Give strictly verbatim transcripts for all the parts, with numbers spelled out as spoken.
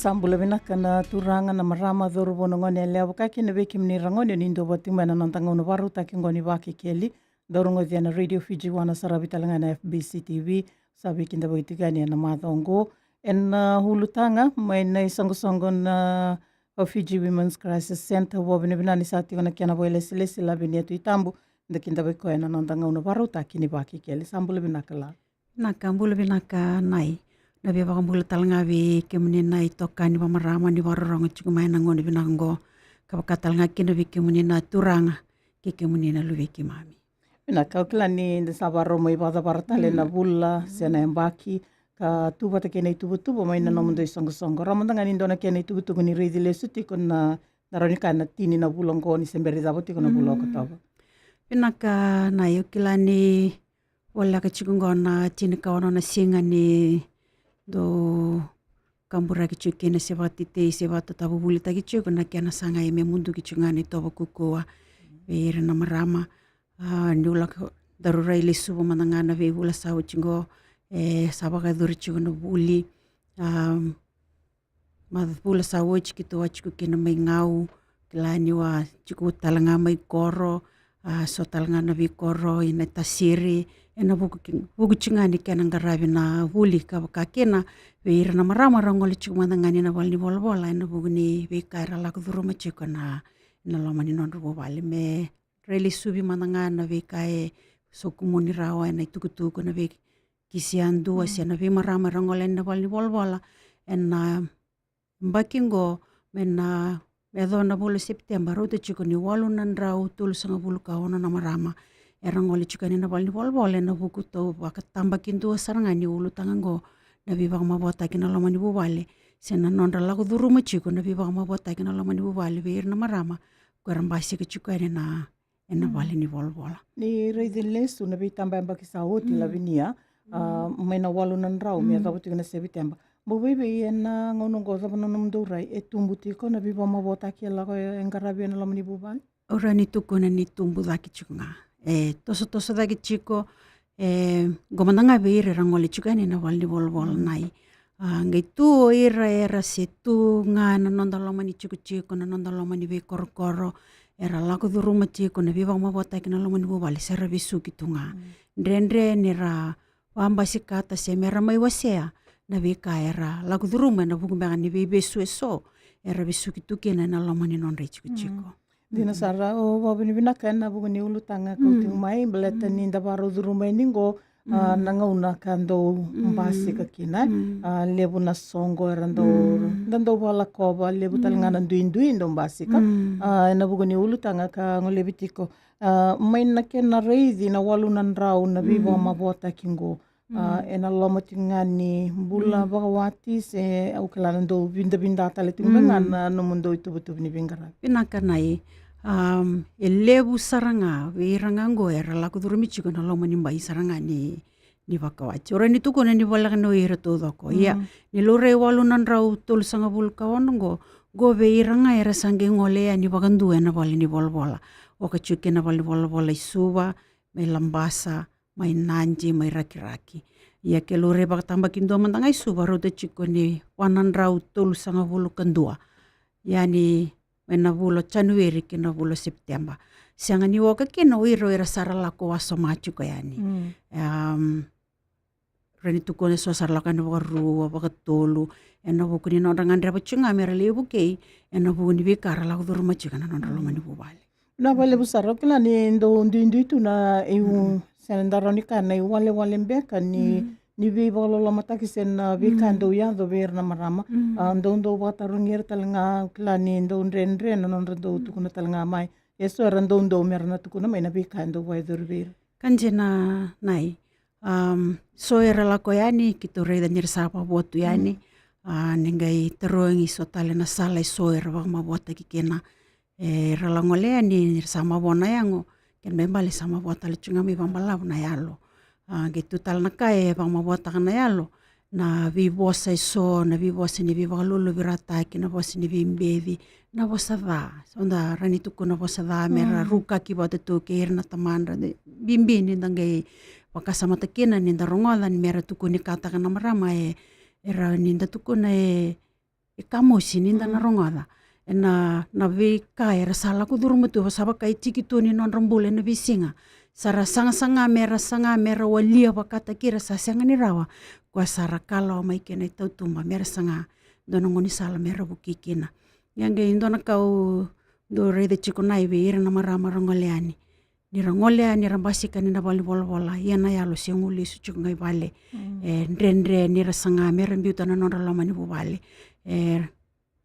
Sa bula vinaka na turaga, na marama, cauravou, na gone yalewa, vaka kina vei kemuni ragone o ni duavata tiko mai na noda gauna vakarautaki oqo ni Vakekeli. Dau rogoci ena Radio Fiji One, saravi tale ga na F B C T V. Sa veikidavaki tiko yani ena macawa oqo ena ulutaga mai na isoqosoqo na Fiji Women's Crisis Centre. Vakavinavinaka ni sa tiko na kena vakailesilesi Lavenia Tuitabu, da kidavaki koya ena noda gauna vakarautaki ni Vakekeli. Sa bula vinaka La. Vinaka, bula vinaka Nai. Na veivakabula tale ga vei kemuni na itokani vamarama ni vakarorogo tiko mai ena gauna vinaka oqo, ka vaka tale ga kina vei kemuni na turaga kei kemuni na luvei keimami. Vinaka, au kila ni da sa vakarau mai vakacavara tale na vula se na yabaki ka tu vata kei na ituvatuva mai na nomudou isoqosoqo. Rawa mada ga ni dua na kena itukutuku ni raici lesu tiko na, na rawa ni kaya na tini na vula oqo ni se bera ni cava tiko na vula o Okotova. Vinaka Nai, au kila ni voleka tiko oqo na tinikaono na siga ni dou kaburaki tiko kina se vakatetei se vakatatavuvulitaki tiko na kena sagai me muduki tiko ga na itovo kaukauwa vei ira na marama. A, niu lako daru railesuva mada ga na veivula sa oti oqo, e sa vakayacori tiko na vuli. A, ma vula sa oti keitou a tiko kina mai Gau, kila niu a tiko tale ga mai Koro, a, so tale ga na veikoro ina tasiri, ena vuku ki, vuku tiko ga ni kena qaravi na vuli ka vaka kina vei ira na marama ra gole tiko mada ga ni na valenivolavola ena vuku ni veika era lako curuma tiko na, na loma ni nodra vuvale. Me railesuvi mada ga na veika e sokumuni rawa ena itukutuku na veikisi yadua se na veimarama era gole ena valenivolavola ena yabaki oqo, mai na, me yacova na vula o Sepiteba, rauta tiko ni walu na drau tolusagavulu ka ono na marama era gole tiko yani na valenivolavola ena vuku tou vakatabakidua sara ga ni ulutaga oqo, na veivakamavoataki na loma ni vuvale se na nodra lako curuma tiko na veivakamavoataki na loma ni vuvale vei ira na marama ko era basika tiko yani na ena valenivolavola. Ni raici lesu na veitabayabaki sa oti Lavenia, a, mai na walu na drau me yacova tiko na Sepiteba. Bau veivei ena gauna oqo, cava na nomudou rai, e tubu tiko na veivakamavoataki e lako e, e qaravi ena loma ni vuvale? Au rawa ni tukuna ni tubu cake tiko ga. E tosotoso cake tiko, e qo mada ga vei ira era gole tiko yani na valenivolavola Nai. A, qai tu o ira era se tu ga na noda loma ni tikotiko, na noda loma ni veikorokoro, era lako curuma tiko na veivakamavoataki na loma ni vuvale se ra vesuki tu ga. Dredre ni ra vakabasikata se me ra mai wasea na veika era lako curuma ena vuku beka ni veivesu eso era vesuki tu kina ena loma ni nodra itikotiko. Dina sara, au vakavinavinaka ena vuku ni ulutaga kau tiko mai, baleta ni da vakarau curuma yani qo, a, na gauna ka dau basika kina. A, levu na soqo era dau, da dau vakalakova, levu tale ga na duidui dau basika. A, ena vuku ni ulutaga ka golevi tiko, a, mai na kena raici na walu na drau na veivakamavoataki qo. A, ena loma tiko ga ni bula vakawati se au kila na dau vidavida tale tiko mai ga na nomudou ituvatuva ni veiqaravi. Vinaka Nai. Am, e levu sara ga vei ira ga qo era lako curumi tiko na loma ni bai sara ga ni, ni vakawati. Au rawa ni tukuna ni voleka ni o ira taucoko. Ia, ni laurai walu na drau tolusagavulu ka ono qo, qo vei ira ga era sa qai gole yani vakadua ena valenivolavola. Oka tiko kina valenivolavola i Suva, mai Labasa, mai Nadi, mai Rakiraki. Ia ke laurai vakatabakidua mada ga i Suva, rauta tiko ni va na drau tolusagavulu ka dua yani mai na vula o Janueri ki na vula o Sepiteba. Sega ni oka kina o ira, o ira sa ra lako wasoma tiko yani. Am, rawa ni tukuna eso sa ra lako yani vakarua, vakatolu, ena vuku ni nodra gadreva tiko ga me ra lai vukei ena vuku ni veika ra lako curuma tiko na nodra loma ni vuvale. Na vakalevu sara, au kila ni dau duidui tu na iu, se na da rawa ni kaya na iwalewale beka ni, ni veivakalolomataki se na veika dau yaco vei ira na marama. A, dau, dau vakatarogi ira tale ga, au kila ni dau dredre na nodra dau tukuna tale ga mai. Eso era dau, dau me ra na tukuna mai na veika e dau vakayacori vei ira. Ka dina Nai. Am, so era lako yani, keitou raica ni ra sa vakavotu yani. A, ni qai tarogi so tale na sala eso era vakamavoataki kina. E, ra lako gole yani, ni ra sa mavoa na yago, kena ibalebale sa mavoa tale tiko ga mai vakabalavu na yalo. A, qai tu tale na ka e vakamavoataka na yalo, na veivosa eso, na veivosa ni veivakalolovirataki, na vosa ni veibeci, na vosa ca. So da rawa ni tukuna vosa ca me ra rukaki vata tu kei ira na tamadra. Bibi ni da qai vakasamataka kina ni da rogoca ni me ra tukuni kataka na marama e, e rawa ni da tukuna e, e ka mosi ni da na rogoca. E na, na veika era sa lako curuma tu, sa vaka e tiki tu ni nodra bula e na veisiga. Sa ra sagasaga me ra saga me ra walia vakataki ira sa sega ni rawa. Koya sa ra kalawa mai kina e tautuba me ra saga dua na gaunisala me ra vukei kina. Ia qai dua na ka au dau raica tiko na i vei ira na marama ra gole yani. Ni ra gole yani ra basika ni na valenivolavola, ia na yalo se gole lesu tiko ga i vale. E dredre ni ra saga me ra biuta na nodra loma ni vuvale. E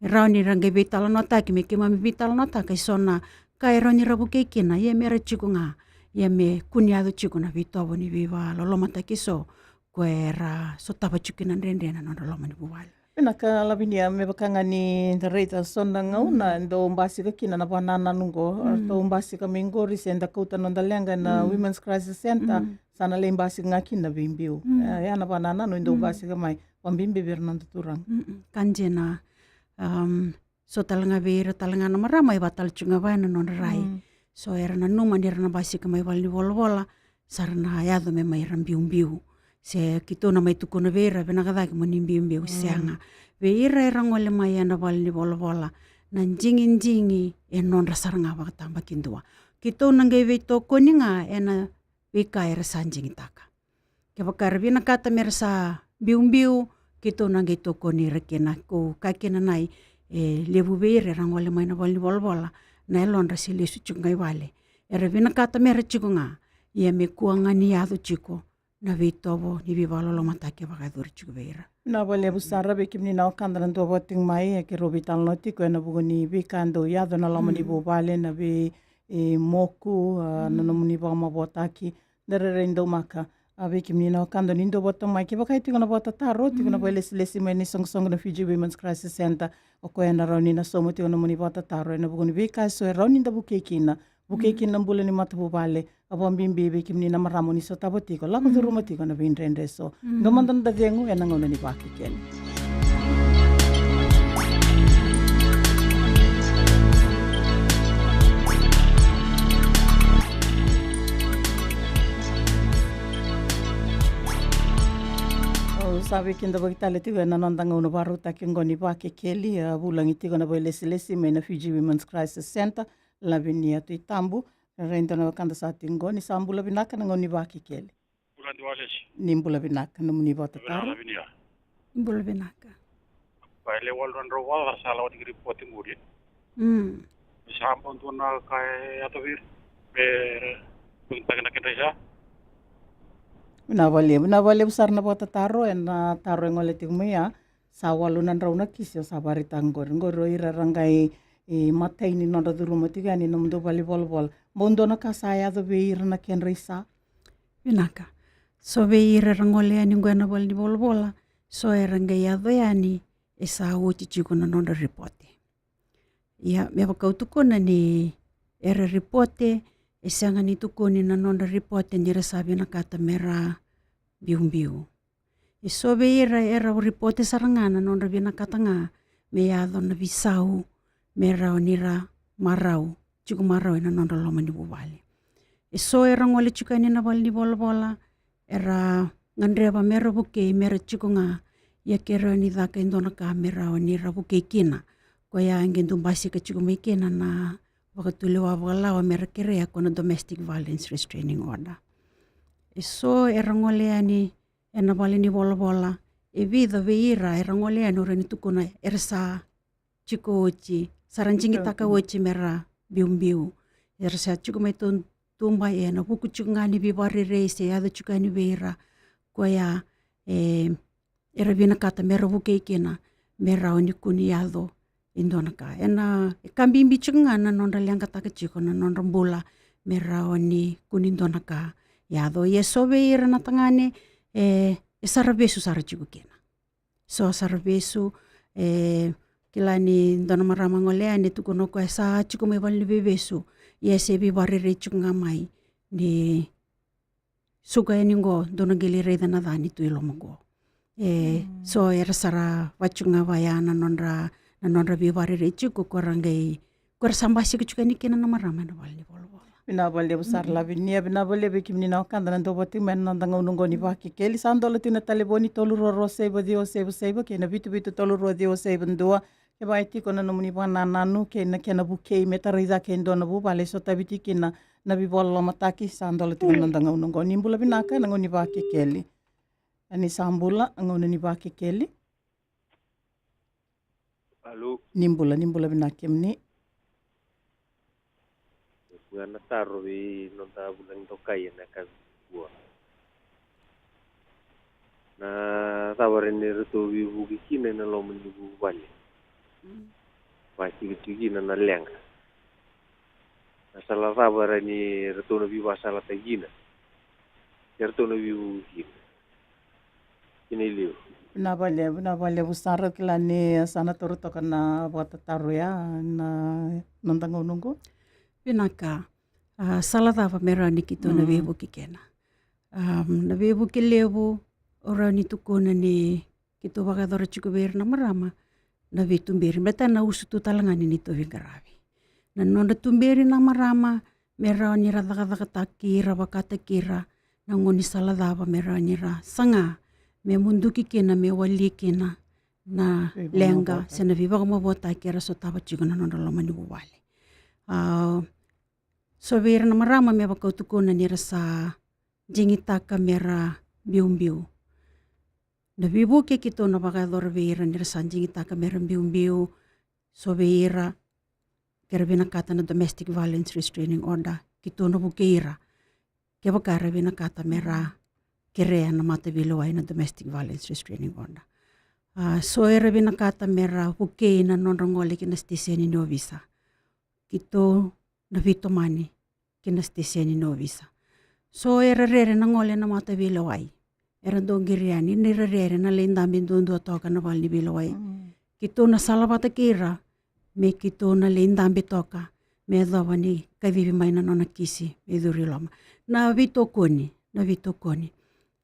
rawa ni ra qai veitalanoataki, me keimami veitalanoataka e so na ka e rawa ni ra vukei kina, ia me ra tiko ga, ia me kua ni yaco tiko na veitovo ni veivakalolomataki e so ko era sotava tiko kina dredre na nodra loma ni vuvale. Vinaka Lavinia, me vaka ga ni da raica so na gauna dau basika kina na vakanananu qo, dau basika mai qori se da kauta noda leqa na Women's Crisis Centre, sa na lai basika ga kina veibiu. E, ia na vakanananu e dau basika mai, vakabibi vei ira na noda turaga. Ka dina, so tale ga vei ira tale ga na marama e vakatale tiko ga vaya na nodra rai. So era nanuma ni ra na basika mai valenivolavola, sa ra na yaco me mai ra biubiu. Se keitou na mai tukuna vei ira, vinaka cake mo ni biubiu, sega. Vei ira era gole mai e na valenivolavola, na digidigi e nodra sara ga vakatabakidua. Keitou na qai veitokoni ga e na veika era sa digitaka. Kevaka era vinakata me ra sa biubiu, keitou na qai tokoni ira kina, ko kaya kina na i, e levu vei ira era gole mai na valenivolavola, na yalodra se lesu tiko ga i vale. Era vinakata me ra tiko ga, ia me kua ga ni yaco tiko na veitovo ni veivakalolomataki e vakayacori tiko vei ira. Vinaka vakalevu sara vei kemuni na wekada na duavata tiko mai, e keirau veitalanoa tiko e na vuku ni veika dau yaco na loma ni vuvale, na vei, e, moku, a, na nomuni vakamavoataki, da rairai daumaka. A, vei kemuni na wekada ni duavata mai, kevaka e tiko na vakatataro, tiko na vakailesilesi mai na isoqosoqo na Fiji Women's Crisis Centre, o koya na rawa ni na sauma tiko na nomuni vakatataro e na vuku ni veika e so e rawa ni da vukei kina, vukei kina na bula ni matavuvale, a vakabibi vei kemuni na marama ni sotava tiko, lako curuma tiko na veidredre e so. Dua mada na da cegu e na gauna ni Vakekeli. Au sa veikidavaki tale tiko e na noda gauna vakarautaki oqo ni Vakekeli, a vulagi tiko na vakailesilesi mai na Fiji Women's Crisis Centre, Lavinia Tuitabu. Rairai dua na wekada sa tiko oqo, ni sa bula vinaka na gauna ni Vakekeli. Bula Dualesi. Ni bula vinaka, nomuni vakatataro. Bula vinaka. Vakaile walu na drau vakatataro sa lako tiko ripoti qori. Mm. Sa bau dua na ka e yaco vei ira me vakataki na kedra isa. Vinaka vakalevu, vinaka vakalevu sara na vakatataro e na taro e gole tiko mai ya. Sa walu na drau na kisi o sa vakaraitaka qori. Qori o ira era qai, e, matai ni nodra curuma tiko yani na nomudou valenivolavola. Bau dua na ka sa yaco vei ira na kedra isa? Vinaka. So vei ira era gole yani qo e na valenivolavola, so era qai yaco yani e sa oti tiko na nodra ripote. Ia, me vaka au tukuna ni era ripote, e sega ni tukuni na nodra ripote ni ra sa vinakata me ra biubiu. E so vei ira era ripote sara ga na nodra vinakata ga me yaco na veisau me rawa ni ra marau, tiko marau e na nodra loma ni vuvale. E so era gole tiko yani na valenivolavola, era gadreva me ra vukei me ra tiko ga, ia ke rawa ni caka e dua na ka me rawa ni ra vukei kina. Koya e qai dau basika tiko mai kina na vakatulewa vakalawa me ra kerea ko na domestic violence restraining order. E so era gole yani e na valenivolavola, e vica vei ira era gole yani au rawa ni tukuna era sa tiko oti, sa ra digitaka oti me ra biubiu. Era sa tiko mai tautuba e na vuku tiko ga ni veivakarerei se yaco tiko yani vei ira. Koya, e, era vinakata me ra vukei kina me rawa ni kua ni yaco e dua na ka. E na, e ka bibi tiko ga na nodra leqataka tiko na nodra bula me rawa ni kua ni dua na ka yaco. Ia so vei ira na tagane, e, e saravesu sara tiko kina. So saravesu, e, kila ni dua na marama gole yani e tukuna o koya sa tiko mai valeniveivesu, ia se veivakarerei tiko ga mai ni suka yani qo, dou na qai lai raica na ca ni tu i loma qo. E, so era sa ra vaka tiko ga vaya na nodra, na nodra veivakarerei tiko ko ra qai, ko ra sa basika tiko yani kina na marama e na valenivolavola. Vinaka vakalevu sara Lavinia, vinaka vakalevu vei kemuni na wekada na dau vata tiko mai na noda gauna oqo ni Vakekeli. Sa dola tiko na talevoni tolu rua rua saiva ciwa saiva saiva kei na vitu vitu tolu rua ciwa saiva dua. Kevaka e tiko na nomuni vakanananu kei na kena vukei me tarai cake e dua na vuvale e sotavi tiko kina na veivakalolomataki, sa dola tiko na noda gauna oqo. Ni bula vinaka na gauna ni Vakekeli. A ni sa bula, a gauna ni Vakekeli. Alo. Ni bula, ni bula vinaka kemuni. Ga na taro vei noda vulagi dokai ena yakavi nikua. Na cava rawa ni ratou veivuke kina ena loma ni vuvale? Vakatikotiko kina na leqa. Na sala cava rawa ni ratou na veivakasalataki kina? Se ratou na veivuke kina? Kina i liu. Vinaka vakalevu, vinaka vakalevu sara, kila ni sa na toro toka na vakatataro ya na noda gauna oqo. Vinaka. A, sala cava me rawa ni keitou na veivuke kina? Am, na veivuke levu au rawa ni tukuna ni keitou vakayacora tiko vei ira na marama na veituberi, baleta na usutu tale ga ni neitou veiqaravi. Na nodra tuberi na marama me rawa ni ra cakacakataki ira, vakataki ira na gaunisala cava me rawa ni ra saga me muduki kina, me wali kina na leqa se na veivakamavoataki era sotava tiko na nodra loma ni vuvale. A, so vei ira na marama me vaka au tukuna ni ra sa digitaka me ra biubiu. Na veivuke keitou na vakayacora vei ira ni ra sa digitaka me ra biubiu, so vei ira ke ra vinakata na domestic violence restraining order, keitou na vukei ira. Kevaka era vinakata me ra kerea na mataveilewai na domestic violence restraining order. A, so era vinakata me ra vukei na nodra gole ki na siteseni ni ovisa, keitou na veitomani ki na siteseni ni ovisa. So era rere na gole na mataveilewai, era dau qiri yani, ni ra rere na lai dabe duadua toka na vale ni veilewai, keitou na salavata kei ira me keitou na lai dabe toka, me yacova ni kacivi mai na nona kisi me curu i loma. Na veitokoni, na veitokoni.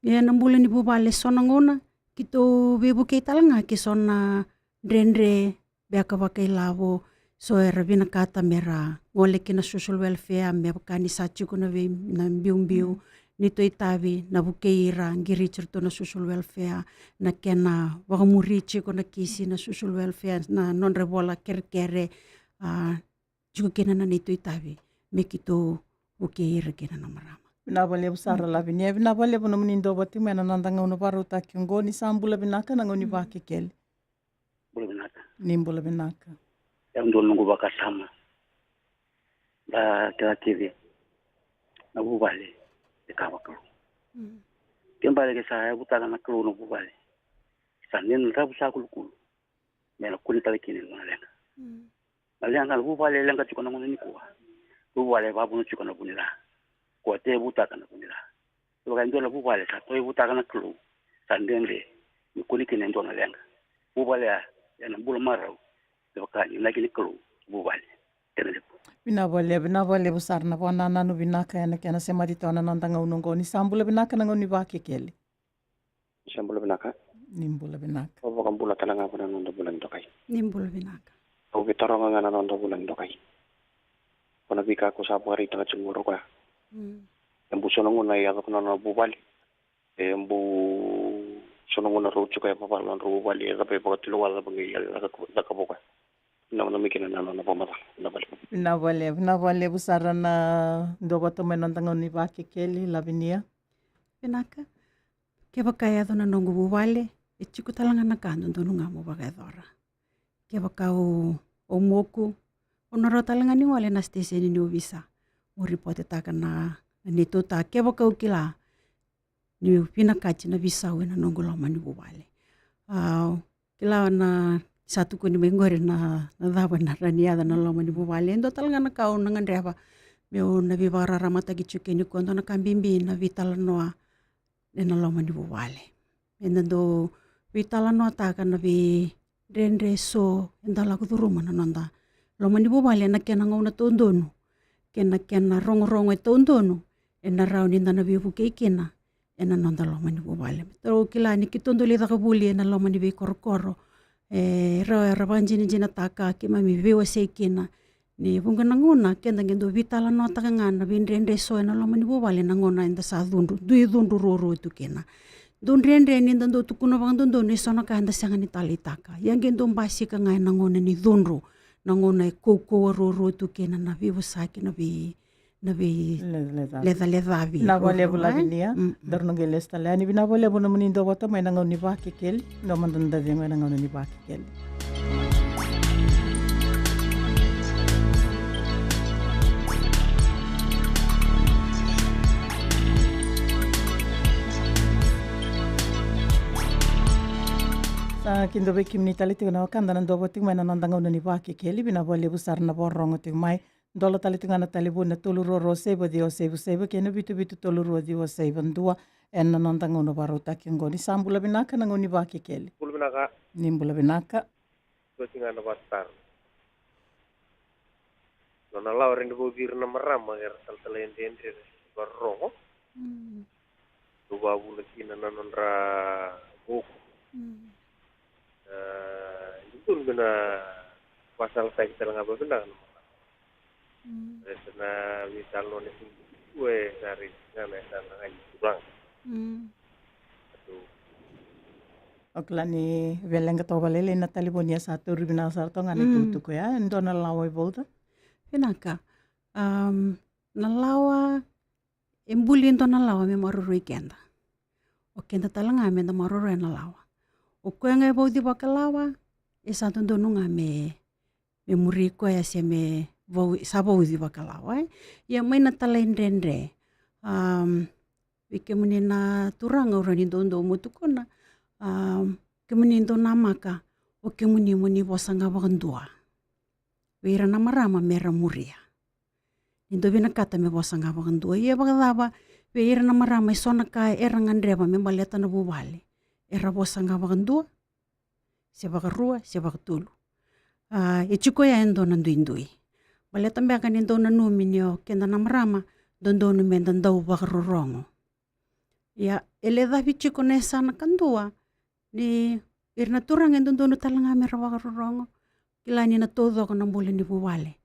Ia na bula ni vuvale, so na gauna keitou veivukei tale ga ke so na dredre beka vakailavo. So era vinakata me ra gole ki na social welfare, me vaka ni sa tiko na vei, na biubiu, neitou itavi na vukei ira, qiriti iratou na social welfare, na kena vakamuri tiko na kisi na social welfare, na nodra vola kerekere, a, tiko kina na neitou itavi me keitou vukei ira kina na marama. Vinaka vakalevu sara Lavinia, vinaka vakalevu nomuni dau vata tiko mai na noda gauna vakarautaki oqo. Ni sa bula vinaka na gauna ni Vakekeli. Bula vinaka. Ni bula vinaka. Au dua noqu vakasama. Da kila kece na vuvale e ka vakalou. Ke bale ke sa yavutaka na Kalou na vuvale, sa dina na ravu sa kulukulu me na kune tale kina e dua na leqa. Na leqa, na vuvale e leqa tiko na gauna nikua. Vuvale e vavuna tiko na vunila. Ko a te vutaka na vunila. Kevaka e dua na vuvale sa to e vutaka na Kalou, sa dredre me kune kina e dua na leqa. Vuvale ya ena bula marau. Kevaka ni inaki ni Kalou vuvale. Kena levu. Vinaka vakalevu, vinaka vakalevu sara na vakanananu vinaka ena kena semati toka na noda gauna oqo. Ni sa bula vinaka na gauna ni Vakekeli. Sa bula vinaka. Ni bula vinaka. Au vakabula tale ga vua na noda vulagi dokai. Ni bula vinaka. Au veitaroga ga na noda vulagi dokai. Ko na veika ko sa vakaraitaka tiko qori o koya. E bu so na gauna e yaco ko na nona vuvale. E bu so na gauna rau tiko e vavala na nodrau vuvale, e cava e vakatulewa, cava qai e caka, caka vua o koya. Na, na mikina na, na, na vakamacala. Na vale. Vinaka vakalevu, vinaka vakalevu sara na dua vata mai na noda gauna ni Vakekeli, Lavinia. Vinaka. Kevaka e yaco na noqu vuvale, e tiko tale ga na ka dodonu ga mo vakayacora. Kevaka o, o moku, o na rawa tale ga ni gole na siteseni ni ovisa mo ripotetaka na, na neitou ta, kevaka o kila ni vinakati na veisau ena noqu loma ni vuvale. A, kila na sa tukuni mai qori na, na cava na rawa ni yaco na loma ni vuvale. E dua tale ga na ka au na gadreva meu na veivakararamataki tiko kina nikua, dua na ka bibi na veitalanoa ena loma ni vuvale. Eda dau veitalanoataka na veidredre so eda lako curuma na noda loma ni vuvale ena kena gauna taudonu kei na kena rogorogo e taudonu, ena rawa ni da na veivukei kina ena noda loma ni vuvale. Baleta au kila ni keitou dau lai caka vuli ena loma ni veikorokoro, e rawa era vakadinadinataka, keimami veiwasei kina Ni vuqa na gauna keda qai dau veitalanoataka ga na veidredre eso ena loma ni vuvale na gauna eda sa cudru, dui cudru ruarua tu kina. Dau dredre ni da dau tukuna vakadodonu eso na ka eda sega ni taleitaka. Ia qai dau basika ga ena gauna ni cudru, na gauna e kaukauwa ruarua tu kina na veivosaki, na vei na vei Lecalecavi. Lecalecavi. Vinaka vakalevu, Lavinia. Mm, mm. Daru na qai lesu tale yani. Vinaka vakalevu nomuni dau vata mai na gauna ni Vakekeli. Dua mada na cegu ena gauna ni Vakekeli. Sa kidavaki kemuni tale tiko na wekada na dau vata tiko mai na noda gauna ni Vakekeli. Vinaka vakalevu sara na vakarorogo tiko mai. Dola tale tiko ga na talevoni na tolu rua rua saiva ciwa saiva saiva kei na vitu vitu tolu rua ciwa saiva dua. Ena noda gauna vakarautaki oqo, ni sa bula vinaka na gauna ni Vakekeli. Bula vinaka. Ni bula vinaka. Dua tiko ga na vakatataro. Nona lawa era ni vauci ira na marama era talatala e dredre era sega ni vakarorogo. Mm. Dau vakavuna kina na nodra vuku. Mm. E dodonu me na vakasalataki tale ga vakavinaka na marama. Mm. Raica na veitalanoa na siga nikua e sa raica ga na yasana ga ni turaga. Mm. Atu. O kila ni via leqa toka vakalailai na talevoni, ia sa tauri vinaka sara toka ga na itukutuku ya. E dua na lawa e vauca. Vinaka. Am, na lawa e buli e dua na lawa me maroroi keda. O keda tale ga me da maroroya na lawa. O koya ga e vauci vakalawa, e sa dodonu ga me, me muri koya se me vau, sa vauci vakalawa, e. Ia mai na talaidredre. Am, vei kemuni na turaga au rawa ni doudou mo tukuna. Am, kemuni dau namaka, o kemuni mo ni vosa ga vakadua vei ira na marama me ra muria. Ni dau vinakata me vosa ga vakadua. Ia vakacava vei ira na marama eso na ka era gadreva me baleta na vuvale? Era vosa ga vakadua, se vakarua, se vakatolu. A, e tiko ya e dua na duidui. Baleta beka ni dau nanumi ni o keda na marama, dodonu me da dau vakarorogo. Ia, e lecavi tiko na yasana kadua, ni ira na turaga e dodonu tale ga me ra vakarorogo. Kila ni na taucoko na bula ni vuvale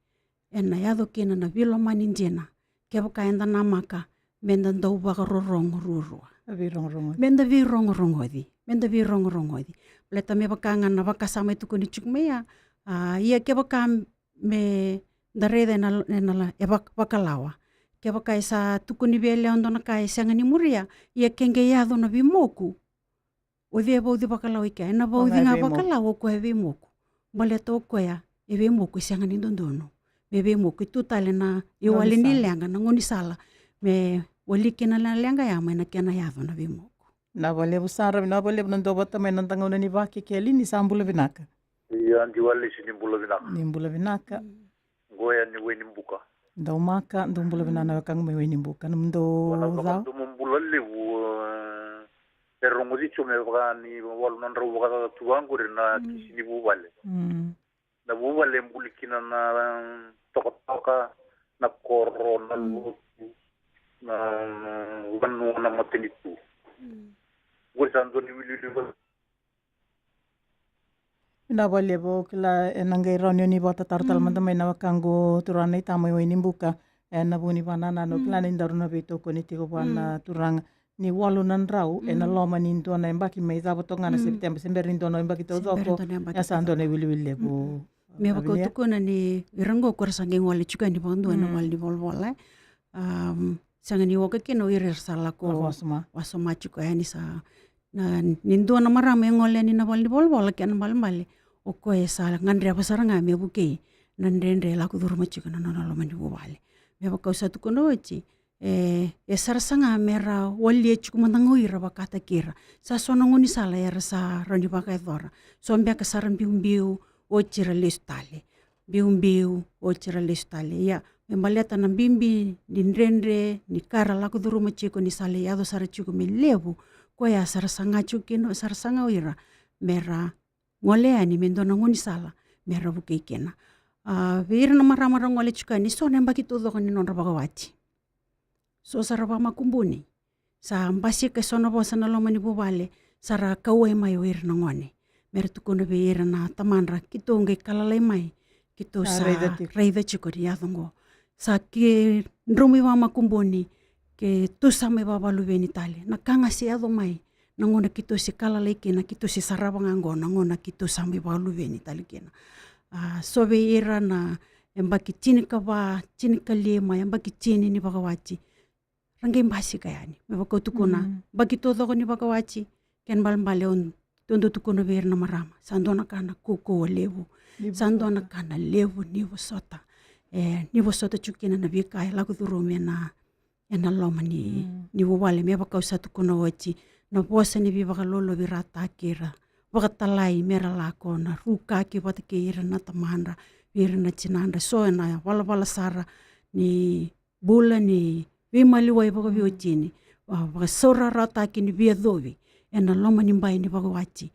ena yaco kina na veilomani dina. Kevaka eda namaka me da dau vakarorogo ruarua. A veirogorogoci. Me da veirogorogoci. Me da veirogorogoci. Baleta me vaka ga na vakasama e tukuni tiko mai ya. A, ia kevaka me da raica ena, ena, e vak-, vakalawa. Kevaka e sa tukuni vei yalewa dua na ka e sega ni muria, ia ke qai yaco na veimoku, o cei e vauci vakalawa i kea? Ena vauci ga vakalawa o koya e veimoku. Baleta o koya e veimoku e sega ni dodonu me veimoku. E tu tale na iwali ni leqa, na gaunisala me wali kina na leqa ya mai na kena yaco na veimoku. Vinaka vakalevu sara, vinaka vakalevu na dau vata mai na noda gauna ni Vakekeli, ni sa bula vinaka. Ia, Diwalesi, ni bula vinaka. Ni bula vinaka. Mm. Qo ya ni Wainibuka. Daumaka, dou bula vinaka na wekaqu mai Wainibuka. Nomudou cau? Vua na vakadomobula levu, e, e rogoci tiko me vaka ni walu na drau vakacaca tu vaqori na kisi ni vuvale. Mm. Na vuvale e buli kina na, mm, tokatoka, na koro, na lotu, na, na vanua, na matanitu. Mm. Qori sa dua na iwiliwili va- Vinaka vakalevu. Au kila ena qai rawa ni o ni vakatataro tale mada mai na wekaqu turaga na itama i Wainibuka ena vuku ni vakanananu. Au kila ni daru na veitokoni tiko vua na turaga. Ni walu na drau ena loma ni dua na yabaki, mai cava toka ga na Sepiteba, se bera ni dua na yabaki taucoko. Se bera ni dua na yabaki taucoko. Ia sa dua na iwiliwili levu. Mm. Me vaka au tukuna ni ira qo ko ra sa qai gole tiko yani vakadua ena vale ni volavola, e. Am, sega ni oka kina o ira era sa lako wasoma, wasoma tiko yani sa, na, ni dua na marama e gole yani na vale ni volavola, kena ibalebale o koya e sa gadreva sara ga me vukei na dredre e lako curuma tiko na nona loma ni vuvale. Me vaka au sa tukuna oti, e, e sara saga me ra walia tiko mada ga o ira vakataki ira. Sa so na gaunisala era sa rawa ni vakayacora. So beka sa ra biubiu, oti ra lesu tale. Biubiu, oti ra lesu tale. Ia, me baleta na bibi ni dredre ni ka ra lako curuma tiko ni sa lai yaco sara tiko me levu, koya sa ra saga tiko kina, sa ra saga o ira me ra gole yani me dua na gaunisala me ra vukei kina. A, vei ira na marama ra gole tiko yani, so na yabaki taucoko ni nodra vakawati. So sa ra vakamakubuni. Sa basika eso na vosa na loma ni vuvale, sa ra kauwai mai o ira na gone. Me ra tukuna vei ira na tamadra, keitou qai ka lalai mai. keitou sa raica tiko ni yaco oqo. Sa keitou mai vakamakubuni, keitou sa mai vakavaluveni tale. Na ka ga se yaco mai na gauna keitou se ka lalai kina, keitou se sarava ga oqo na gauna keitou sa mai vakaluveni tale kina. A, so vei ira na yabaki tinikava, tinikalima, yabaki tini ni vakawati, ra qai basika yani. Me vaka au tukuna, yabaki taucoko ni vakawati, kena ibalebale au dau tukuna vei ira na marama, sa dua na ka na kaukauwa levu. Sa dua na ka na levu ni vosota. E, ni vosota tiko kina na veika e lako curuma ena, ena loma ni, ni vuvale. Me vaka au sa tukuna oti, na vosa ni veivakalolovirataki, ira vakatalai me ra lako, na rukaki vata kei ira na tamadra, vei ira na tinadra. So ena valavala sara ni bula ni veimaliwai vakaveiwatini, a, vakasaurarataki ni veiyacovi ena loma ni bai ni vakawati.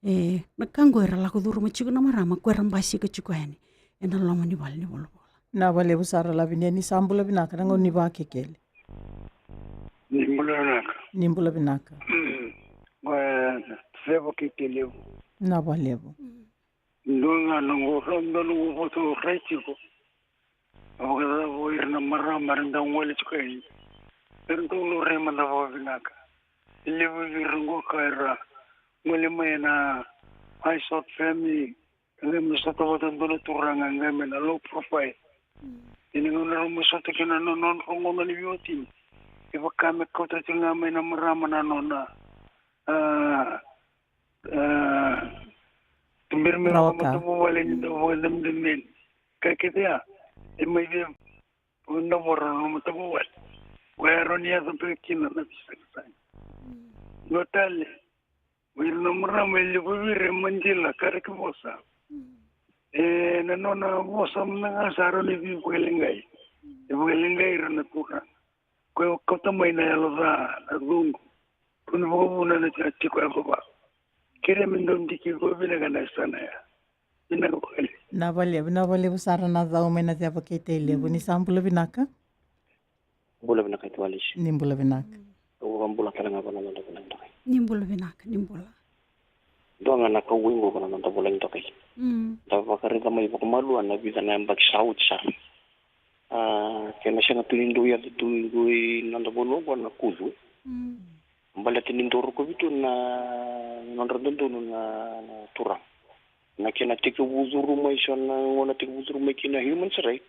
E, na ka oqo era lako curuma tiko na marama, ko era basika tiko yani ena loma ni vale ni volavola. Vinaka vakalevu sara Lavinia, ni sa bula vinaka, na gauna ni Vakekeli. Ni bula vinaka. Ni bula vinaka. Ko e Sevo Kekelevu. Vinaka vakalevu. Dua ga na noqu, dua na noqu vosa au rai tiko. A vakacava o ira na marama era dau gole tiko yani, era dau laurai mada vakavinaka. E levu vei ira oqo ka era gole mai ena high short family, e qai mai sota vata dua na turaga, e qai mai na low profile. Ia na gauna era mai sota kina na nodra gauna ni veiwatini, e vaka me kauta tiko ga mai na marama na nona, a, a, tuberi mai vakamatavuvale ni dau vakadamdameni. Ka kece ya e mai vei vakadavora na matavuvale. Koya e rawa ni yaco beka kina na veisaqasaqa. Dua tale, o ira na marama e levu vei ira e madila ka reki vosa. E, na nona vosa mada ga sa rawa ni veivakaleqai. E vakaleqai ira na turaga. Ko e kauta mai na yalo ca, na cudru. Ko ni vakavuna na tiko e vava. Kerea me dau diki ko vinaka na yasana ya. Vinaka vakalevu. Vinaka vakalevu, vinaka vakalevu sara na cau mai na ceva kei Tailevu. Ni sa bula vinaka. Bula vinaka i Tualisi. Ni bula vinaka. Au vakabula tale ga vua na noda vulagi dokai. Ni bula vinaka, ni bula. Dua ga na kauwai qo vua na noda vulagi dokai. Da vakaraica mai vakamalua na vica na yabaki sa oti sara. A, kena sega tu ni dau yaco tu qo i noda vanua qo na kucu. Baleta ni dau rokovi tu na nodra dodonu na, na turaga. Na kena tekivu curu mai so na gauna tekivu curu mai kina human rights.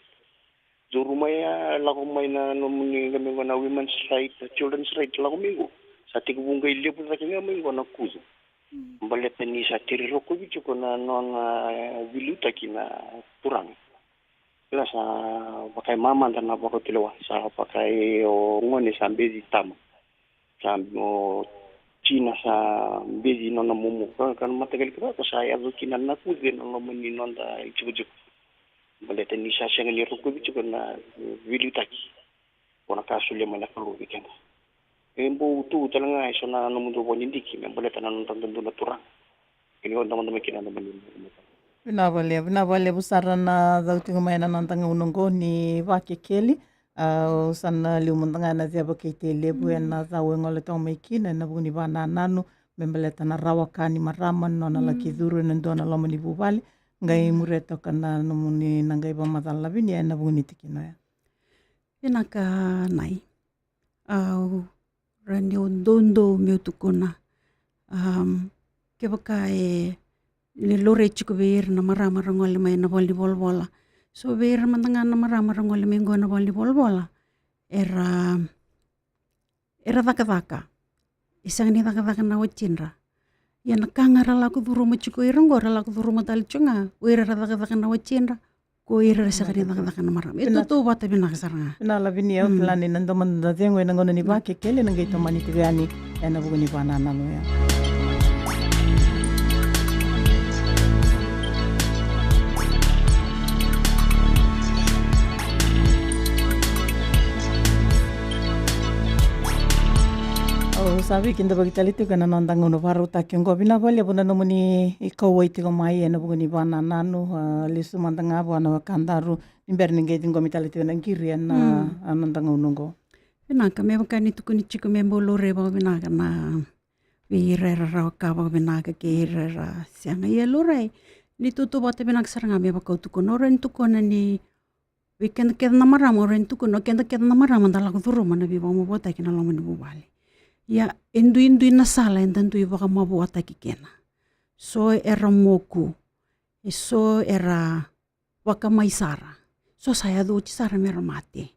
Curu mai a lako mai na nomuni qai mai qo na women's right, children's right lako mai qo. Sa tekivu qai levu cake ga mai qo na kucu. Baleta ni sa teri rokovi tiko na nona, e, veiliutaki na turaga. Kila sa vaka e mamada na vakatulewa, sa vaka e o gone sa beci tama. Sa o tina sa beci nona momo. Ka, ka na mataqali ka sa yaco kina na kucu ena loma ni noda itikotiko. Baleta ni sa sega ni rokovi tiko na veiliutaki. Ko na ka solia mai na Kalou vei keda. E bau tu tale ga e so na nomudou vakadidike me baleta na noda dodonu na turaga. Kena o damadama kina na mani. Vinaka vakalevu, vinaka vakalevu sara na cau tiko mai ena noda gauna oqo ni Vakekeli. Au sa na liu mada ga ena ceva kei Tailevu ena cau e gole toka mai kina ena vuku ni vakanananu me baleta na rawa ka ni marama na nona laki curu ena dua na loma ni vuvale. Qai muria toka na nomuni na qai vakamacala Lavinia ena vuku ni tikina oya. Vinaka Nai. Au rawa ni au doudou meu tukuna. Am, kevaka e, e laurai tiko vei ira na marama ra gole mai na valenivolavola. So vei ira mada ga na marama ra gole mai qo na valenivolavola, era, era cakacaka. E sega ni cakacaka na watidra. Ia na ka ga ra lako curuma tiko ira oqo, ra lako curuma tale tiko ga o ira ra cakacaka na watidra, ko ira ra sega ni cakacaka na marama. E tautauvata vinaka sara ga. Vinaka Lavinia, au kila ni na domoda cegu ena gauna ni Vakekeli ena qai tomani tiko yani ena vuku ni vakanananu ya. Au sa veikidavaki tale tiko ena noda gauna vakarautaki oqo. Vinaka vakalevu na nomuni kauwai tiko mai ena vuku ni vakanananu, a, lesu mada ga vua na wekadaru ni bera ni qai ciqomi tale tiko na qiri ena, a, noda gauna oqo. Vinaka, me vaka ni tukuni tiko me bau laurai vakavinaka na vei ira era rawa ka vakavinaka kei ira era sega. Ia laurai Ni tautauvata vinaka sara ga me vaka au tukuna, au rawa ni tukuna ni vei keda kece na marama, au rawa ni tukuna o keda kece na marama da lako curuma na veivakamavoataki na loma ni vuvale. Ia e duidui na sala eda dui vakamavoataki kina. So era moku, e so era vakamai sara, so sa yaco oti sara mera mate.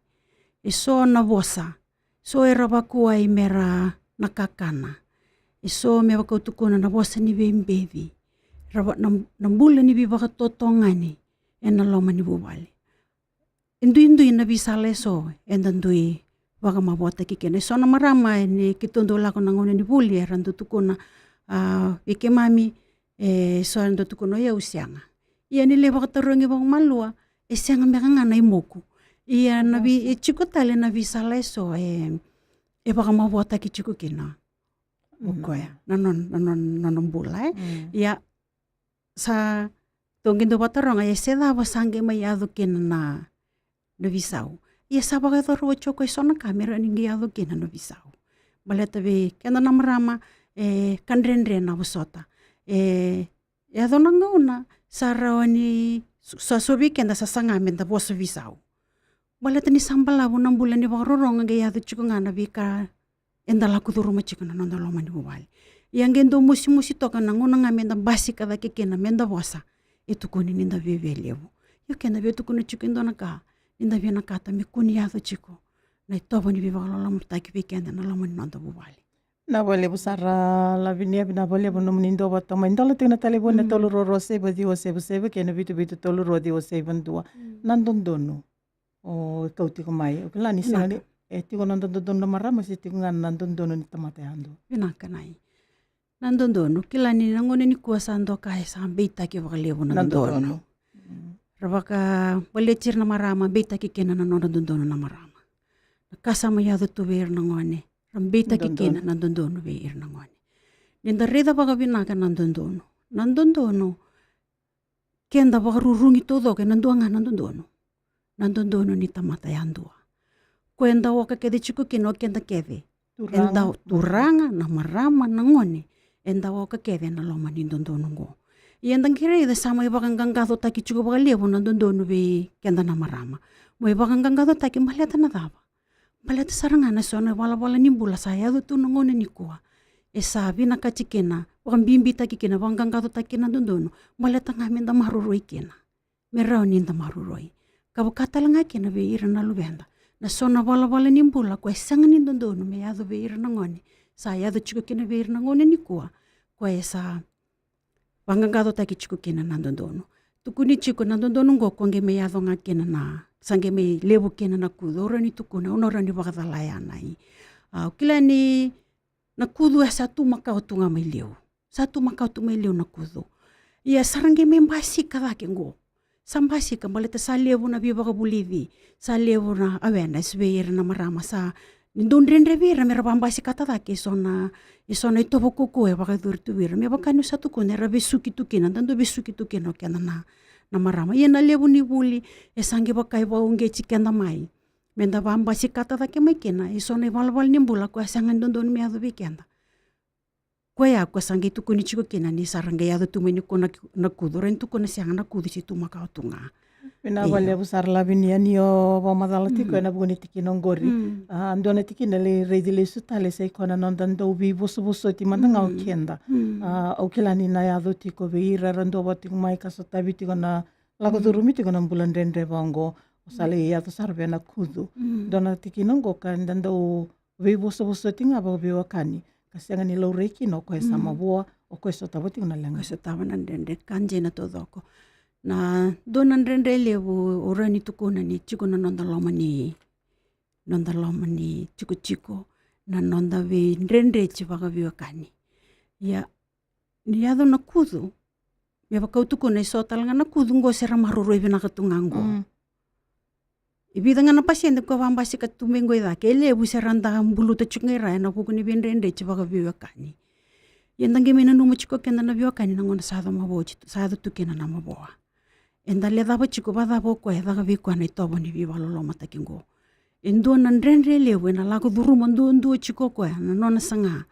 E so na vosa, so era vakuai mera na kakana. E so me vaka au tukuna na vosa ni veibeci, ra va, na, na bula ni veivakatotogani ena loma ni vuvale. E duidui na veisala e so eda dui vakamavoataki kina. E so na marama e ni keitou dau lako na gauna ni vuli era dau tukuna, a, vei keimami, e so era dau tukuna o yau sega. Ia ni lai vakatarogi vakamalua, e sega beka ga na imoku. Ia na vei, e tiko tale na veisala e so e, e vakamavoataki tiko kina o koya na nona, na nona, na nona bula, e. Ia sa tou qai dau vakataroga, ia se cava sa qai mai yaco kina na, na veisau. Ia sa vakayacora oti o koya e so na ka me rawa ni qai yaco kina na veisau. Baleta vei keda na marama, e ka dredre na vosota. E yaco na gauna sa rawa ni, sa so vei keda sa saga meda vosa veisau. Baleta ni sa balavu na bula ni vakarorogo, qai yaco tiko ga na veika eda lako curuma tiko na noda loma ni vuvale. Ia qai dau mosimosi toka na gauna ga meda basika cake kina meda vosa, e tukuni ni da viavia levu. Ia o keda via tukuna tiko e dua na ka, ni da vinakata me kua ni yaco tiko na itovo ni veivakalolomataki vei keda na loma ni noda vuvale. Vinaka vakalevu sara Lavinia, vinaka vakalevu nomuni duavata mai. Dola tiko na talevoni na tolu rua rua saiva ciwa saiva saiva kei na vitu vitu tolu rua ciwa saiva dua. Na dodonu. O kau tiko mai. O kila ni sega ni, e tiko na dodonu na marama se tiko ga na dodonu ni tamata yadua. Vinaka nai. Na dodonu, kila ni na gauna nikua sa dua ka e sa beitaki vakalevu na dodonu. Ra vakabaleti ira na marama, beitaki kina na nodra dodonu na marama. Na ka sa mai yaco tu vei ira na gone, ra beitaki kina na dodonu vei ira na gone. Ni da raica vakavinaka na dodonu. Na dodonu, keda vakarurugi taucoko ena dua ga na dodonu. Na dodonu ni tamata yadua. Ko eda oka kece tiko kina o keda kece. Eda turaga, na marama, na gone. Eda oka kece ena loma ni dodonu qo. Ia eda qai raica sa mai vakaqaqacotaki tiko vakalevu na dodonu vei keda na marama. Mai vakaqaqacotaki baleta na cava? Baleta sara ga na so na valavala ni bula sa yaco tu na gauna nikua. E sa vinakati kina, vakabibitaki kina, vakaqaqacotaki kina na dodonu. Baleta ga meda maroroi kina. Me rawa ni da maroroi. Ka vaka tale ga kina vei ira na luveda. Na so na valavala ni bula ko e sega ni dodonu me yaco vei ira na gone. Sa yaco tiko kina vei ira na gone nikua. Ko e sa vaqaqacotaki tiko kina na dodonu. Tukuni tiko na dodonu qo ko qai mai yaco ga kina na, sa qai mai levu kina na kucu, au rawa ni tukuna, au na rawa ni vakacala yani. A, au kila ni na kucu e sa tu makawa tu ga mai liu. Sa tu makawa tu mai liu na kucu. Ia sa ra qai mai basika cake qo. Sa basika baleta sa levu na veivakavulici, sa levu na awareness vei ira na marama, sa ni dau dredre vei ira me ra vabasikata cake e so na, e so na itovo kaukaua e vakayacori tu vei ira. Me vaka niu sa tukuna era vesuki tu kina, da dau vesuki tu kina o keda na, na marama. Ia na levu ni vuli e sa qai vaka e vakauqeti keda mai me da vabasikata cake mai kina e so na ivalavala ni bula ko e sega ni dodonu me yaco vei keda. Koya ko sa qai tukuni tiko kina ni sa ra qai yaco tu mai nikua na, na kucu, ra ni tukuna sega na kucu se tu makawa tu ga. Vinaka vakalevu sara Lavinia ni o vakamacala tiko ena vuku ni tikina oqori. A, dua na tikina lai raici lesu tale sa i koya na noda dau veivosovosoti mada ga o keda. A, au kila ni na yaco tiko vei ira era duavata tiko mai ka sotavi tiko na lako curumi tiko na bula dredre vaqo. O sa lai yaco sara vei na kucu. Dua na tikina oqo ka da dau veivosovosoti ga vakaveiwekani, ka sega ni laurai kina o koya sa mavoa, o koya sotava tiko na leqa. Koya sotava na dredre, ka dina taucoko. Na dua na dredre levu au rawa ni tukuna ni tiko na noda loma ni, noda loma ni tikotiko, na noda veidredreti vakaveiwekani. Ia ni yaco na kucu, me vaka au tukuna e so tale ga na kucu qo se ra maroroi vinaka tu ga qo. E vica ga na pasede ko vabasika tu mai qo i cake, e levu se ra da buluta tiko ga i ra ena vuku ni veidredreti vakaveiwekani. Ia da qai mai nanuma tiko keda na veiwekani na gauna sa yaco mavoa oti, sa yaco tu kina na mavoa. Eda lecava tiko vakacava o koya e caka vei koya na itovo ni veivakalolomataki qo. E dua na dredre levu ena lako curuma duadua tiko o koya na nona saga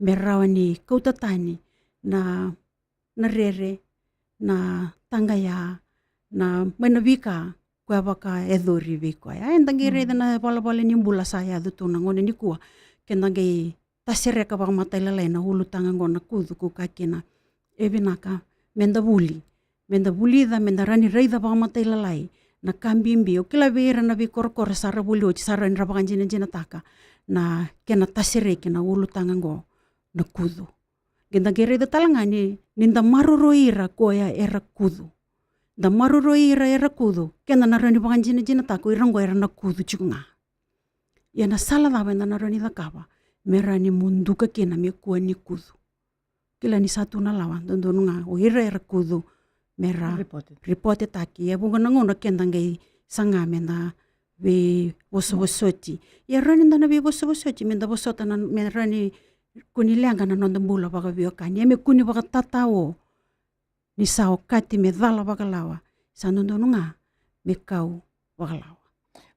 me rawa ni kauta tani na, na rere, na taqaya na mai na veika koya vakayacori vei koya. E, da qai raica na valavala ni bula sa yaco tu na gauna nikua, ke da qai tasereka vakamatailalai na ulutaga oqo na kucu, ko kaya kina e vinaka me da vuli, me da vulica, me da rawa ni raica vakamatailalai na ka bibi. O kila vei ira na veikorokoro sa ra vuli oti, sa rawa ni ra vakadinadinataka na kena tasereki na ulutaga oqo na kucu. Ke da qai raica tale ga ni, ni da maroroi ira koya era kucu. Da maroroi ira era kucu, keda na rawa ni vakadinadinataka o ira oqo era na kucu tiko ga. Ia na sala cava eda na rawa ni cakava me rawa ni muduka kina me kua ni kucu? Kila ni sa tu na lawa, dodonu ga o ira era kucu me ra ripotetaki. Ripotetaki. E vuqa na gauna keda qai saga me da veivosovosoti. Ia rawa ni da na veivosovosoti me da vosota na, me rawa ni kua ni leqa na noda bula vakaveiwekani. Ia me kua ni vakatatao ni sa okati me cala vakalawa, sa dodonu ga me kau vakalawa.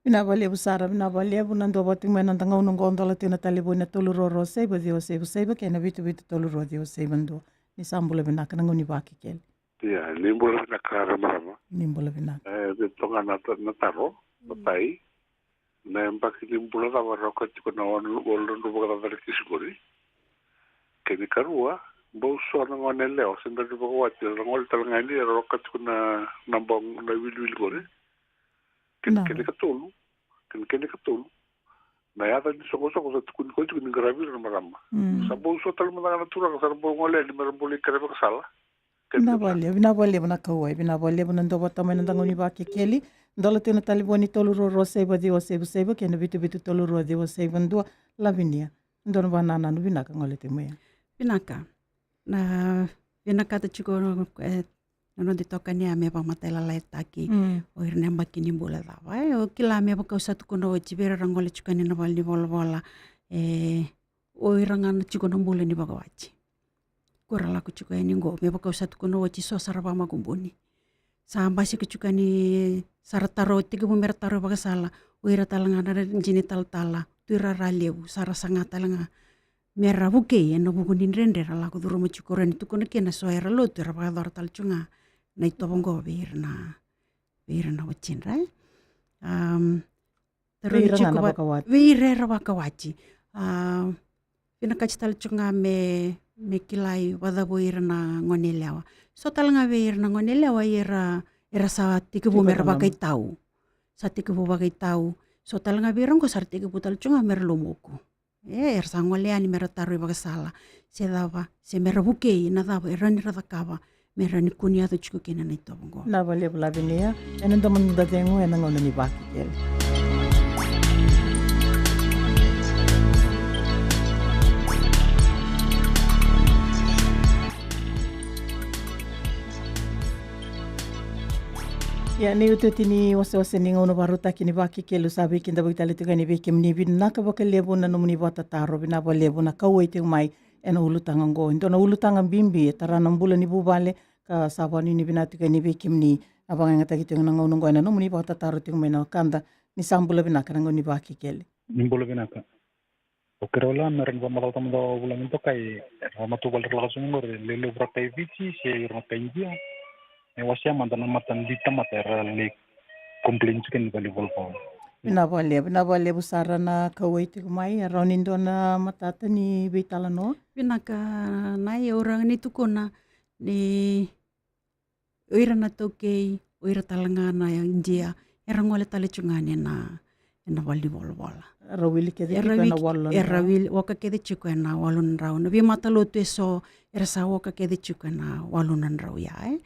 Vinaka vakalevu sara, vinaka vakalevu. Na dua vata tiko mai na noda gauna oqo, dola tiko na talevoni na tolu rua rua saiva ciwa saiva saiva kei na vitu vitu tolu rua ciwa saiva dua. Ni sa bula vinaka na gauna ni Vakekeli. Ia, ni bula vinaka ra marama. Ni bula vinaka. E, vei toka na ta-, na taro, matai. Na yabaki ni bula cava ra okati tiko na walu, walu na drau vakacaca na kisi qori. Kena ikarua, bau so na gone yalewa se bera ni vakawati, ra gole tale ga yani era okati tiko na, na bau na wiliwili qori. Kena, kena ikatolu, kena, kena ikatolu, na yaca ni soqosoqo sa tukuni koya tiko ni qaravi ira na marama. Sa bau so tale mada ga na turaga sa ra bau gole yani me ra bau lai kerea vakasala. Vinaka vakalevu, vinaka vakalevu na kauwai, vinaka vakalevu. Na dua vata mai na noda gauna ni Vakekeli, dola tiko na talevoni tolu rua rua saiva ciwa saiva saiva kei na vitu vitu tolu rua ciwa saiva dua. Lavinia, dua na vakanananu vinaka gole tiko mai. Vinaka. Na vinakata tiko, e, na noda itokani ya me vakamatalalaitaki o ira na yabaki ni bula cava. E, o kila me vaka au sa tukuna oti, vei ira ra gole tiko yani na valenivolavola, e, o ira ga na tiko na bula ni vakawati. Ko ra lako tiko yani qo, me vaka au sa tukuna oti, so sa ra vakamakubuni. Sa basika tiko yani, sa ra taro, tekivu me ra taro vakasala, o ira tale ga na dina italatala, tu ira ra levu, sa ra saga tale ga me ra vukei ena vuku ni dredre ra lako curuma tiko. Rawa ni tukuna kina so era lotu, era vakayacora tale tiko ga na itovo qo vei ira na, vei ira na watidra, e. Am, Vei ira ga na vakawati. Vei ira era vakawati. A, vinakati tale tiko ga me, me kilai vakacava o ira na gone yalewa. So tale ga vei ira na gone yalewa era, era sa tekivu me ra vakaitau. Sa tekivu vakaitau. So tale ga vei ira qo sa ra tekivu tale tiko ga me ra lomoku. E, era sa gole yani me ra taro ivakasala se cava, se me ra vukei na cava e rawa ni ra cakava me rawa ni kua ni yaco tiko kina na itovo qo. Vinaka vakalevu Lavinia. Ena dua mada na cegu ena gauna ni Vakekeli. Ia, ni iotioti ni wasewase ni gauna vakarautaki ni Vakekeli, sa veikidavaki tale tiko yani vei kemuni. Vinaka vakalevu na nomuni vakatataro, vinaka vakalevu na kauwai tiko mai ena ulutaga oqo. E dua na ulutaga bibi e tara na bula ni vuvale, ka sa vakanuinuivinaka tiko yani vei kemuni, a vakayagataki tiko ena gauna oqo ena nomuni vakatataro tiko mai na wekada. Ni sa bula vinaka na gauna ni Vakekeli. Ni bula vinaka. O keirau la me ra ni vakamacalataka mada o vulagi toka, e, ra matavuvale ra lako sobu qori, e lewe levu ra kai Viti se ira na kai Idia. E wasea mada na mata ni tamata era lai complain tiko ni valenivolavola. Vinaka vakalevu, vinaka vakalevu sara na kauwai tiko mai. E rawa ni dua na matata ni veitalanoa? Vinaka, na, au rawa ni tukuna ni o ira na iTaukei, o ira tale ga na Idia, era gole tale tiko ga yani ena, ena valenivolavola. Era wili kece tiko ena walu na drau. Era wili, oka kece tiko ena walu na drau. Na veimatalotu eso era sa oka kece tiko ena walu na drau ya, e.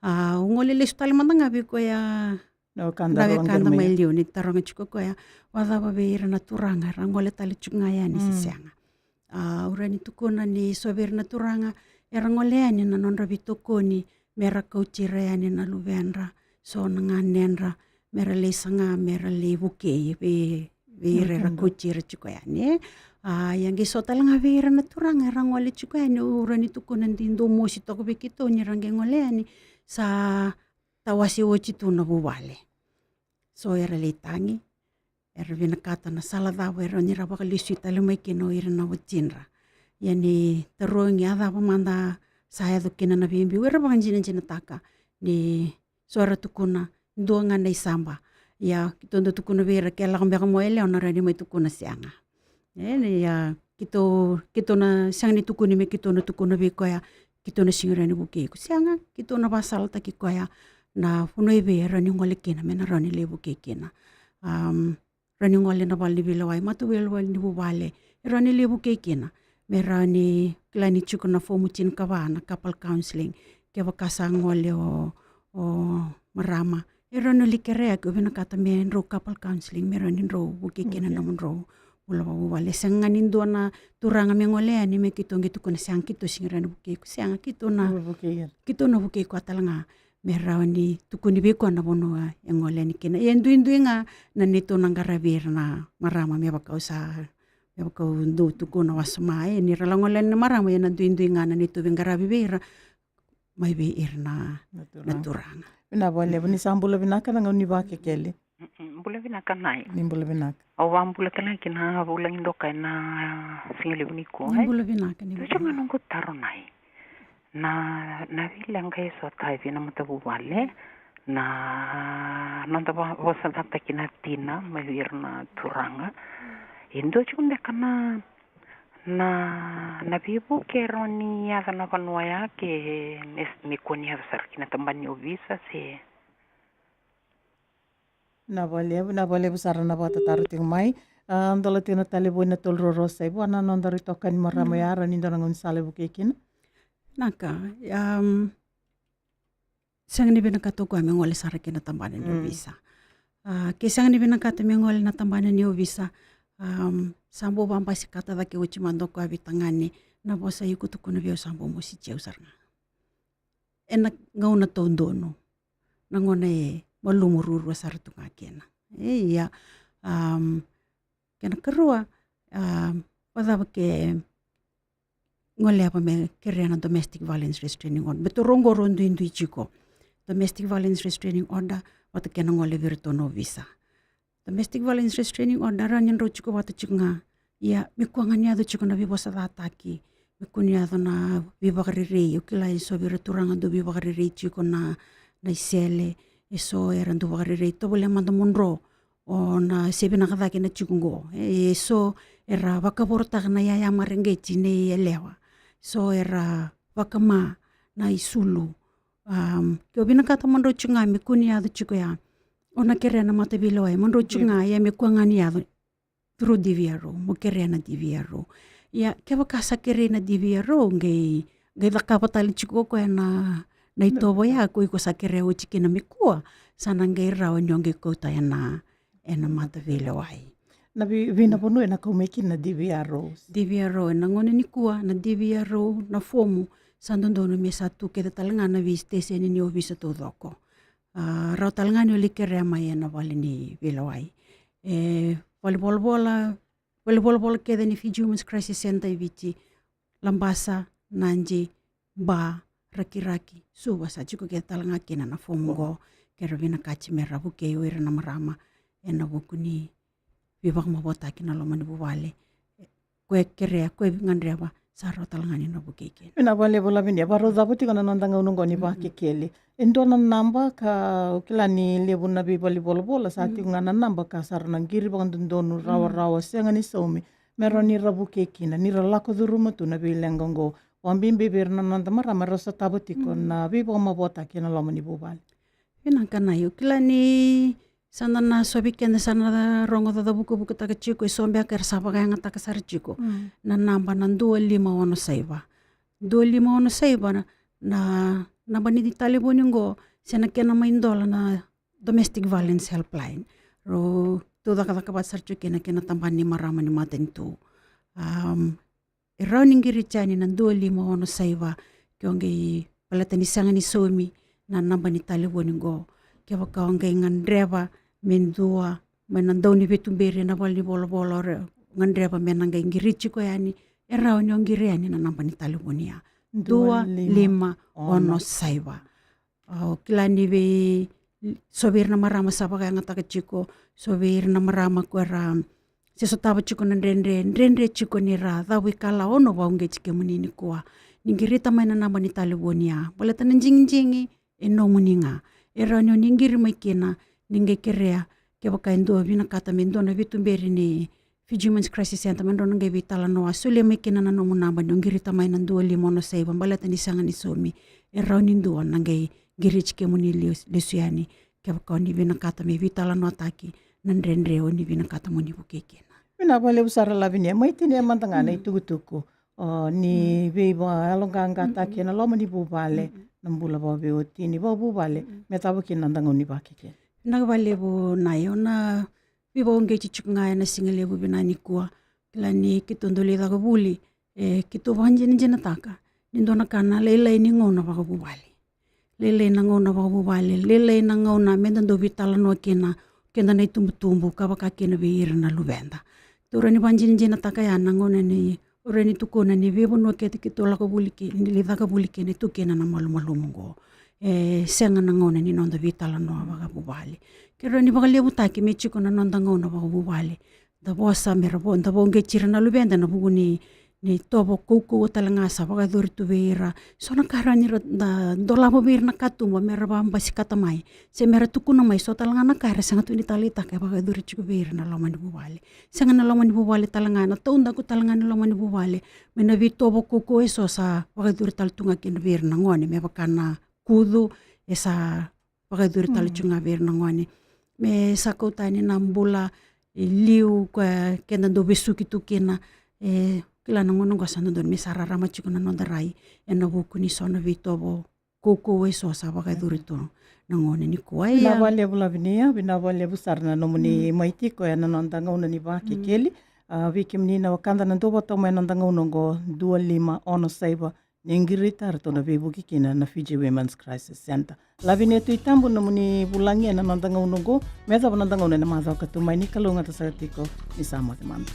A, au gole lesu tale mada ga vei koya na wekada mai liu, ni taroga tiko koya, vakacava vei ira na turaga, era gole tale tiko ga yani se sega? A, au rawa ni tukuna ni so vei ira na turaga era gole yani na nodra veitokoni me ra kauti ira yani na luvedra, so na ganedra, me ra lai saga me ra lai vukei vei, vei ira era kauti ira tiko yani, e. A, ia qai so tale ga vei ira na turaga era gole tiko yani, au rawa ni tukuna ni dau mosi toka vei keitou ni ra qai gole yani sa tawase oti tu na vuvale. So era lai tagi, era vinakata na sala cava e rawa ni ra vakalesui tale mai kina o ira na watidra. Ia ni tarogi a cava mada sa yaco kina na veibiu, era vakadinadinataka ni so era tukuna dua ga na isaba. Ia keitou dau tukuna vei ira, ke lako beka mo yalewa na rawa ni mai tukuna sega. E, ni, ia keitou, keitou na sega ni tukuni me keitou na tukuna vei koya keitou na sega ni rawa ni vukei iko. Sega, keitou na vakasalataki koya na vanua e vei e rawa ni gole kina me na rawa ni lai vukei kina. Am, rawa ni gole na vale ni veilewai, mataveilawa ni vuvale, e rawa ni lai vukei kina. Me rawa ni, kila ni tiko na fomu tinikava na couple counselling. Kevaka sa gole o, o marama, e rawa ni lai kerea, ke o vinakata me drau couple counselling, me rawa ni drau vukei kina na nomudrau bula vakavuvale. E sega ga ni dua na turaga me gole yani me keitou qai tukuna sega, keitou sega ni rawa ni vukei iko. Sega, keitou na, keitou na vukei koya tale ga me rawa ni tukuni vei koya na vanua e gole yani kina. Ia e duidui ga na neitou na qaravi ira na marama, me vaka au sa, me vaka au dau tukuna wasoma, e, ni ra la gole yani na marama, ia na duidui ga na neitou veiqaravi vei ira mai vei ira na, na turaga. Vinaka vakalevu, ni sa bula vinaka na gauna ni Vakekeli. Mm, bula vinaka Nai. Ni bula vinaka. Au vakabula tale ga kina vulagi dokai na sigalevu nikua. Ni bula vinaka, ni bula vinaka. Tiko ga noqu taro Nai. Na, na veileqa e sotavi na matavuvale, na noda vosacataki na tina mai vei ira na turaga. E dua tiko beka na, na, na veivuke e rawa ni yaco na vanua ya ke me, me kua ni yaco sara ki na tabana ni ovisa se? Na vakalevu, na vakalevu sara na vakatataro tiko mai. A, dola tiko na talevoni na tolu rua rua saiva, na noda rai toka ni marama ya, e rawa ni dua na gaunisala e vukei kina. Naka, um, sega ni vinakata o koya me gole sara ki na tabana ni ovisa. A, ke sega ni vinakata me gole na tabana ni ovisa, um, sa bau vakabasikata cake oti mada o koya vei tagane, na vosa iko tukuna vei au sa bau mositi au sara ga. Ena gauna taudonu, na gauna e malumu ruarua sara tu ga kina. E, ia, um, kena karua, um, vakacava ke goleva me kerea na domestic violence restraining order? Baleta rau qo rau duidui tiko. Domestic violence restraining order vata kei na gole vei iratou na ovisa. Domestic violence restraining order, rawa ni drau tiko vata tiko ga. Ia me kua ga ni yaco tiko na veivosacataki, me kua ni yaco na veivakarerei. Au kila e so vei ira turaga dau veivakarerei tiko na, na isele. E so era dau vakarerei, tovolea mada mo dro, o na se vinaka cake na tiko qo. E, e so era vakavorotaka na iyaya mareqeti nei yalewa. So era vakama na isulu. Um, ke o vinakata mo drau tiko ga me kua ni yaco tiko ya, o na kerea na mataveilewai mo drau tiko ga, ia me kua ga ni yaco through D V R O, mo kerea na D V R O. Ia kevaka sa kerei na D V R O, qai, qai cakava tale tiko o koya na, na itovo ya ko iko sa kerea oti kina me kua, sa na qai rawa ni o qai kauta ena, ena mataveilewai. Na vei, vei na vanua ena kau mai kina na D V R O? D V R O ena gauna nikua, na D V R O na fomu sa dodonu me sa tu kece tale ga na veisiteseni ni ovisa taucoko. A, rawa tale ga ni o lai kerea mai ena vale ni veilewai. E, valevolavola, valevolavola kece ni Fiji Women's Crisis Centre e Viti, Labasa, Nadi, Ba, Rakiraki, Suva, sa tiko kece tale ga kina na fomu qo, ke ra vinakati me ra vukei o ira na marama ena vuku ni veivakamavoataki na loma ni vuvale. Ko e kerea, ko e gadreva, sa rawa tale ga ni na vukei kina. Vinaka vakalevu Lavinia, vakarau cava tiko na noda gauna qo ni Vakekeli. E dua na naba ka, au kila ni levu na veivalevolavola, sa tiko ga na naba ka sa rau na qiri vakadodonu, rawarawa, sega ni saumi, me rawa ni ra vukei kina, ni ra lako curuma tu na veileqa qo. Vakabibi vei ira na noda marama era sotava tiko na veivakamavoataki ena loma ni vuvale. Vinaka Nai, au kila ni sa da na, so vei keda sa na rogoca, cavukavukataka tiko, e so beka era sa vakayagataka sara tiko na naba na dua lima ono saiva. Dua lima ono saiva na, na naba ni talevoni qo, se na kena mai dola na Domestic Violence Helpline. Rau tu cakacaka vata sara tiko kei na kena tabana ni marama ni matanitu. Um, e rawa ni qiriti yani na dua lima ono saiva, ke o qai, baleta ni sega ni saumi na naba ni talevoni qo. Kevaka o qai gadreva me dua mai na dau ni veituberi ena valenivolavola, o gadreva me na qai qiriti iko yani, e rawa ni o qiri yani na naba ni talevoni ya. Dua lima ono saiva. Au kila ni vei so vei ira na marama sa vakayagataka tiko, so vei ira na marama ko era se sotava tiko na dredre, dredre tiko ni ra cavuikalawa, au na vakauqeti kemuni nikua ni qirita mai na naba ni talevoni ya. Baleta na digidigi e nomuni ga. E rawa ni o ni qiri mai kina, ni qai kerea, kevaka e dua vinakata me dua na veituberi ni Fiji Women's Crisis Centre, me drau na qai veitalanoa, solia mai kina na nomu naba ni o qirita mai na dua lima ono saiva, baleta ni sega ni saumi. E rawa ni dua na qai qiriti kemuni lesu yani, kevaka o ni vinakata me veitalanoataki na dredre o ni vinakata mo ni vukei kina. Vinaka vakalevu sara Lavinia, mai tinia mada ga na itukutuku o ni veivakayaloqaqataki ena loma ni vuvale, na bula vakaveiwatini, vakavuvale, me cava kina na noda gauna ni Vakekeli. Vinaka vakalevu Naya, au na veivakauqeti tiko ga ena siga levu vinaka nikua. Kila ni keitou dau lai caka vuli, e, keitou vakadinadinataka ni dua na ka na lailai ni gauna vakavuvale. Lailai na gauna vakavuvale, lailai na gauna meda dau veitalanoa kina, keda na itubutubu, ka vaka kina vei ira na luveda. Tou rawa ni vakadinadinataka ya na gauna ni, au rawa ni tukuna ni veivanua kece keitou lako vuli kina, ni lai caka vuli kina, e tu kina na malumalumu oqo. E sega na gauna ni noda veitalanoa vakavuvale. Ke rawa ni vakalevutaki me tiko na noda gauna vakavuvale, da vosa me ra vo, da vakauqeti ira na luveda ena vuku ni, ni itovo kaukauwa tale ga sa vakayacori tu vei ira. So na ka rawa ni ra, da dolava vei ira na katuba me ra vakabasikata mai, se me ra tukuna mai so tale ga na ka era sega tu ni taleitaka e vakayacori tiko vei ira na loma ni vuvale. Sega na loma ni vuvale tale ga, na taudaku tale ga ni loma ni vuvale, mai na veitovo kaukauwa eso sa vakayacori tale tu ga kina vei ira na gone, me vaka na kucu, e sa vakayacori tale tiko ga vei ira na gone. Me sa kau tani na bula e liu, koya keda dau vesuki tu kina. E kila na gauna oqo sa dodonu me sa rarama tiko na noda rai ena vuku ni so na veitovo kaukauwa eso sa vakayacori tu na gauna nikua. Ia, vinaka vakalevu Lavinia, vinaka vakalevu sara na nomuni mai tiko ena noda gauna ni Vakekeli. A, vei kemuni na wekada na duavata mai ena noda gauna oqo, dua lima ono saiva, ni qirita ratou na veivuke kina na Fiji Women's Crisis Centre. Lavinia Tuitabu, nomuni vulagi ena noda gauna oqo. Me yacova na noda gauna ena macawa ka tu mai, ni kalougata sara tiko, ni sa moce mada.